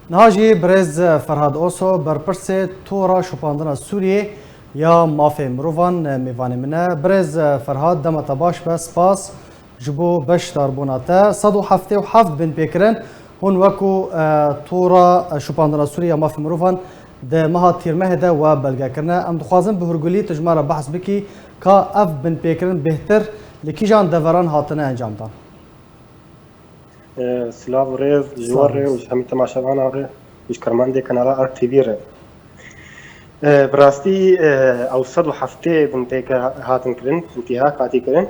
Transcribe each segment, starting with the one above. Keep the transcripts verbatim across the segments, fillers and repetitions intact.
Niha jî birêz Ferhad Oso, berpirsê Tora Şopandina Sûriyê ya Mafê Mirovan, mêvanê min e. Birêz Ferhad, dema te baş be, spas ji bo beşdarbûna te. Sed û heftê û heft binpêkirin hûn wekû, e, Tora Şopandina Sûriyê ya Mafê Mirovan di meha Tîrmehê de we belge kirine. Em dixwazin bi hûrgulî tu ji me re behs bikî ka ev binpêkirin bêhtir li kîjan deveran hatine encamdan? E, silav û rêz ji we re û ji hemî temaşevanan re û ji karmendê kanala R T V re. E, bi rastî, e, ew sed û heftê binpêkir hatin kirin, intîhak hatî kirin.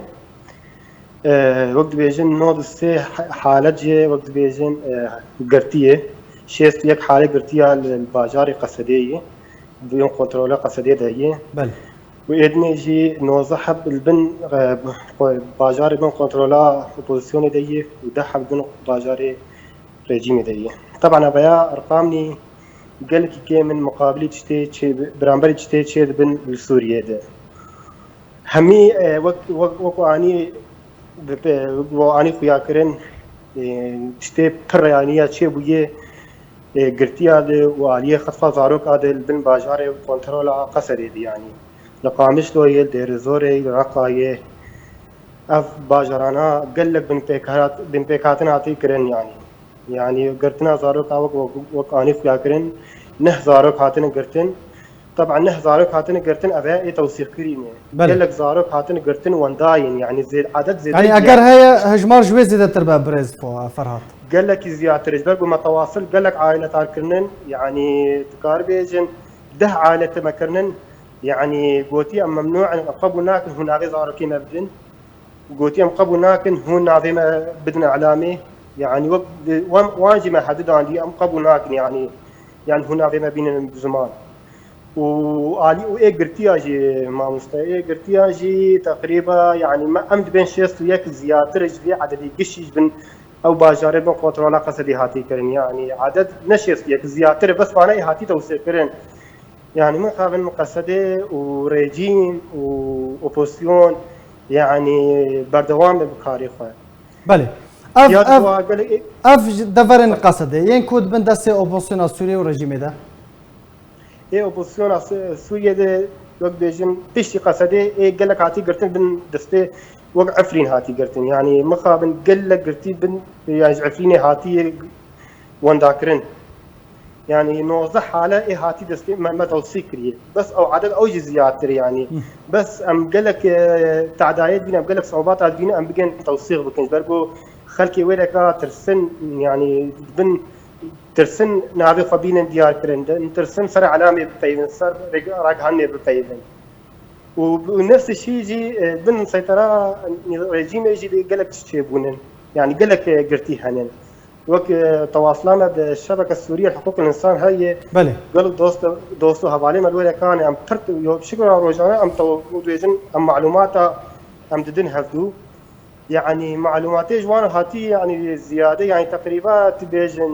E, wek dibêjin nod û sê he-, halet jê, wek dibêjin, e, girtiyê. Şêst û yek hale girtiya li, li bajarê Qesedê yê. Bi yon kontrola Qesedê de yê. Belê. Û êdinê jî nozdeh heb li bin, e, xwe bajarê bin kontrola opozisyonê de yê û deh heb bin bajarê rejîmê de yê. Teban eveya erqamnî gelekî kêm in muqabilî tiştê çê, beramberî tiştê çê dibin li Sûriyê de. Hemî, e, wek, wek, wek anî bi, bi, wek anî xuya kirin, e, tiştê pir yanî ya çêbûyê, e, girtiya de û aliyê xetfa zarok a de li bin bajarê kontrola Qesedê de yanî. Li Qamişloyê, li Dêrê Zorê, li Reqayê, ev bajarana gelek binpêkhat-, binpêkhatin hatî kirin yanî. Yanî girtina zaroka wek, wek, wek anî xuya kirin, neh zarok hatine girtin. Teban neh zarok hatine girtin, ev ê tewsîqkirî ne. Belê. Gelek zarok hatine girtin wendayên, yanî zêd-, edet zêde Yanî eger heye hejmar ji wê zêdetir be birêz Fo-, Ferhat. Gelekî ziyadtir ji ber ku me tewasil gelek aile tar kirinin, yanî dikar bêjin deh aile teme kirinin, yanî gotî em memnû in, em qebûl nakin hûn navê zarokê me bidin. Gotî em qebûl nakin hûn navê me bidin elamê. Yanî wek di-, wan, wan jî me hedi dandî, em qebûl nakin yanî. Yanî hûn navê me bînin bi ziman. Û alî û ê girtiya jî mamoste, ê girtiya jî teqrîba, yanî me, em dibên şêst û yek ziyadtir ji vê ededê gişî ji bin ew bajarê bin kontrola Qesedê hatî kirin. Yanî edet ne şêst û yek ziyadtir e, bes vana ê hatî tewsîf kirin. Yanî min xavin min Qesedê û rejîm û opozisyon, yanî berdewam be bi karê xwe. Belê. Ev, Ya ev, dua gelek ev ji deverên Qesedê yên ku di bin destê opozisyona Sûriyê û rejîmê de. Ê opozisyona Su-, Sûriyê de wek bêjin piştî Qesedê ê gelek hatî girtin bin destê wek Efrîn hatî girtin. Yanî mixabin gelek girtî bin, yanî ji Efrînê hatî wendakirin. Yanî nozdeh hale ê hatî destê me, me tewsîf kiriye. Bes ew eded ew jî ziyadtir e yanî. Hı. Bes em gelek, e, tedayê dibînin, em gelek sewbata dibînin, em bigên tewsîf bikin. Ji ber ku xelkê wê reka tirsin, yanî bin tirsin navê xwe bînin diyar kirin, din tirsin ser elamê bipeyivin, ser reg-, raghanê bipeyivin. Û, û nefsê şî jî, e, bin seytera rejîmê jî dê gelek tişt çêbûnin. Yanî gelek, e, girtî henin. Wek, e, tewasila me bi Şebeke Sûriye Hiqûqil Însan heye, Belê. Gelek dost, dost û hevalê me li wê rekan em pir yo şikra rojane em tew-, dibêjin em malûmata em didin hevdû. Yanî malûmatê ji wan hatî, yanî ziyade, yanî teqrîba tu bêjin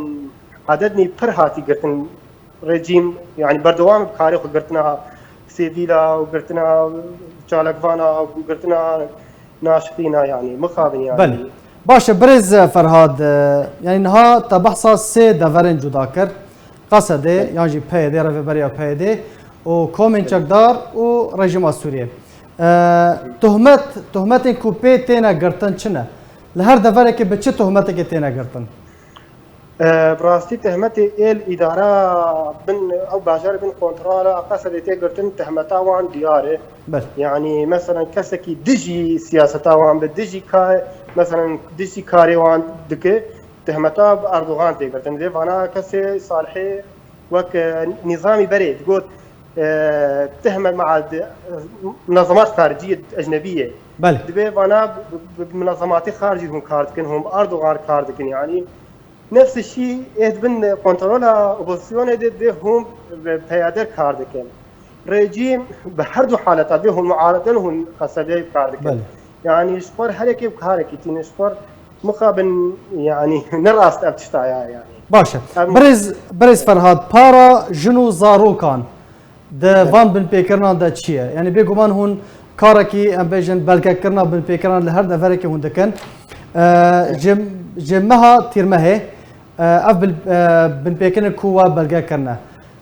edednî pir hatî girtin rejîm, yanî berdewam bi karê xwe girtina sivîla û girtina çalakvana û girtina naşirîna, yanî mixabin yanî. Belê. Baş e, birêz Ferhad, e, yanî niha te behsa sê deverên cuda kir. Qesedê, Belê. Yan jî P Y D, Rêveberiya P Y D û komên Belê. Çekdar û rejîma Sûriyê. E, tohmet, tohmetên ku pê têne girtin çi ne? Li her deverekê bi çi tohmetekê têne girtin? E, bi rastî tohmetê êl îdara bin, ew bajarê bin kontrola Qesedê tê girtin, tohmeta wan diyar e. Belê. Yanî, meselen, kesekî dijî siyaseta wan bi, dijî ka-, meselen, dijî karê wan dike, tehmeta bi Erdogan tê girtin. Lê vana kesê Salihê wek, e, Nîzamî berê digot, e, tehmet maa di, e, munazemat xaricî ecnebî ye. Belê. Dibê vana bi, bi, bi munazematê xaricî hûn kar dikin, hûn bi Erdogan kar dikin, yanî. Nefsê şî ê di bin kontrola opozisyonê de dê hûn bi P Y D kar dikin. Rejîm bi her du haleta dê hûn muarede hûn Qesedê kar dikin. Belê. Yanî ji xwe re herekê bi karekî tînin, ji xwe re mixabin, yanî ne rast ev tişta ya, yanî. Baş e. Em Birêz, birêz Ferhad, para jin û zarokan di Belê. Van binpêkirinan de çi ye? Yanî bêguman hûn karekî, em bêjin, belgekirina binpêkirinan li her deverekê hûn dikin. E, Belê. Ji, ji meha Tîrmehê, Ev bil-, e, binpêkirin ku we belge kirine.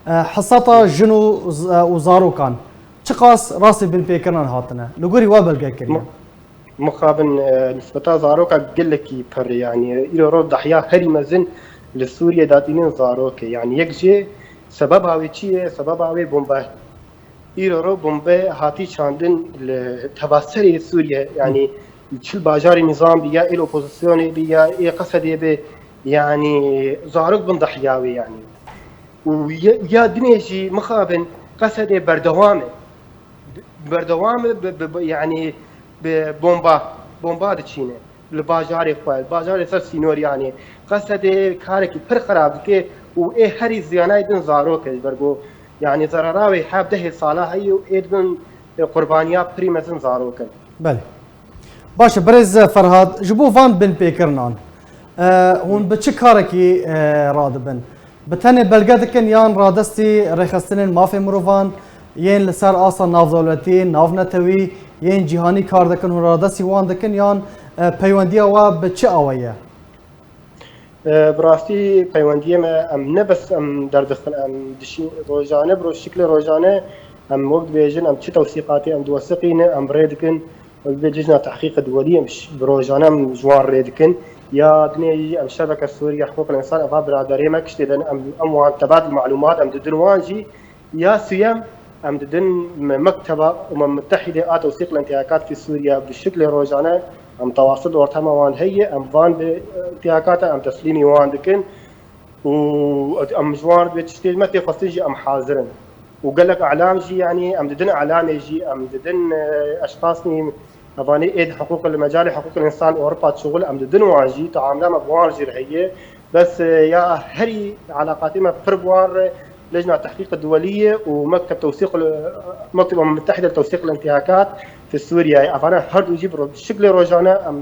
E, hisata jin û z-, e, û zarokan çiqas rastî binpêkirinan hatine? Li gorî we belge kiriye? Mi-, mixabin, e, nisbeta zaroka gelekî pir e, yanî îro roj dahiya herî mezin li Sûriyê datînin zarok e. Yanî yek jê sebeba wê çi ye? Sebeba wê bombe. Îro ro bombe hatî çandin li teva serê Sûriye, yanî çil bajarê nîzam bi ya ê li opozisyonê bi ya ê Qesedê bi, yanî zarok bin dahiya wê yanî. Û ya, ya dinê jî mixabin Qesedê berdewam e. Berdewam e bi, bi, bi, yanî bi bomba, bomba diçîne. Li bajarê xwe, li bajarê ser sînor yanî. Qesedê karekî pir xirab dike û ê herî ziyanayê din zarok e ji ber ku yanî zerara wê hevdehê sala heye û ê din, e, qurbaniya pirî mezin zarok in. Belê. Baş e, birêz Ferhad, ji bo van binpêkirinan, e, hûn bi çi karekî, e, radibin? Bi tenê belge dikin yan radestî rêxistinên mafê mirovan yên li ser asta navdewletî, navnetewî, yên cîhanî kar dikin, hûn radestî wan dikin yan, e, peywendiya we bi çi awe ye? E, bi rastî peywendiyê me, em ne bes em derdixin, em dişî rojane, bi roj-, şiklê rojane, em wek dibêjin, em çi tewsîqatê em diwesiqînin, em rê dikin, wek dibê Lijna Tehqîqê Duwelî, em ş-, bi rojane em ji wan rê dikin. Ya dinê jî em Şebeke Sûriye Hiqûqil Însan, eva biraderê me kiştê de em, em wan tebadil malûmat em didin wan jî. Ya suyem, em didin me-, Mekteba Umem Mutehîde a Tewsîq Lentehakat fi Sûriye bi şiklê rojane, em tewasil ortama wan heye, em van bi, e, intihakata em teslîmî wan dikin û em ji wan bi tiştê me tê xwestin jî em hazir in. Û gelek elam jî, yanî em didin elamê jî, em didin, e, eşxasnî, evanê ê di hiqûqil, mecalê hiqûqil însan Ewropa şixul em didin wan jî, taamla me bi wan jî re heye. Bes, e, ya herî elaqatê me pir bi wan re Lejna Tehqîq Duwelî ye û Mekteb Tewsîq, Mekteb Umem Mutehîde li Tewsîq Lintîhakat fi Sûriye ye. Evana her du jî bi ro-, şiklê rojane em,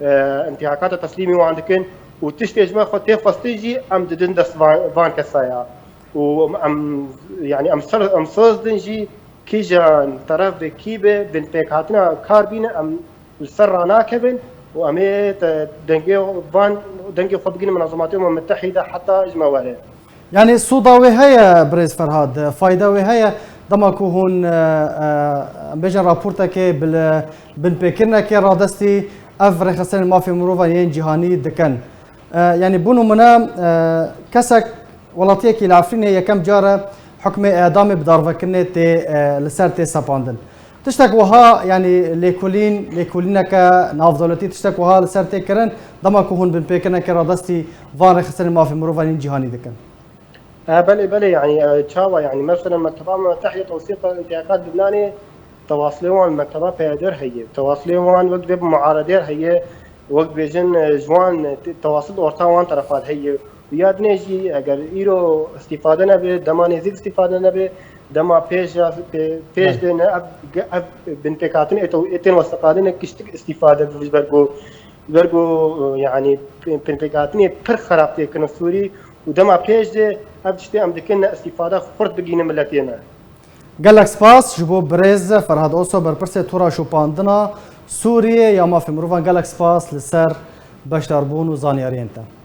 e, intîhakata teslîmî wan dikin û tiştê ji me xwe tê xwestin jî em didin dest van, van kesa ya. Û em, yanî em ser, em soz din jî kîjan teref be, kî be, binpêkhatina kar bîne, em li ser ranakevin û em ê te dengê van, dengê xwe bigihînin Minazemata Umem Mutehîde heta ji me were. Yanî sûda wê heye, birêz Ferhad, fayda wê heye, dema ku hûn, e, e, em bêjin raportekê bi li binpêkirinekê radestî ev rêxistinên mafê mirovan yên cîhanî dikin. E, yanî bo nimûne, e, kesek, welatiyekî li Efrînê yekem car e hukmê edamê bi darvekirinê tê, e, li ser tê sepandin. Tiştek wiha, yanî lêkolîn, lêkolîneke navdewletî, tiştek wiha li ser tê kirin, dema ku hûn binpêkirinekê radestî van rêxistinên mafê mirovan yên cîhanî dikin? E, belê, belê, yanî, e, çawa, yanî, mesela, Mekteba Mutehîde Tewsîq Lintîhakat Lubnanê tewasilê wan Mekteba P Y D'ê re heye. Tewasilê wan wek dibê bi muaredê re heye, wek dibêjin, e, ji wan, e, te-, tewasil orta wan terefa de heye. Û ya dinê jî eger îro îstîfade nebe, dema nêzîk îstîfade nebe, dema pêş ya, pê-, pêş Belê. de ne ev, ge-, ev binpêkhatin ê tew-, ê tên westeqadin ne kiştik îstîfade bibe ji ber ku, ji ber ku, e, yanî, pê-, binpêkhatinê pir xerab tê kirin Sûrî û dema pêş de ev tiştê em dikin ne îstîfade xurt bigihînin miletê me. Gelek spas ji bo birêz Ferhad Oso, berpirsê Tora Şopandina Sûriyê ya Mafê Mirovan. Gelek spas li ser beşdarbûn û zanyariyên te.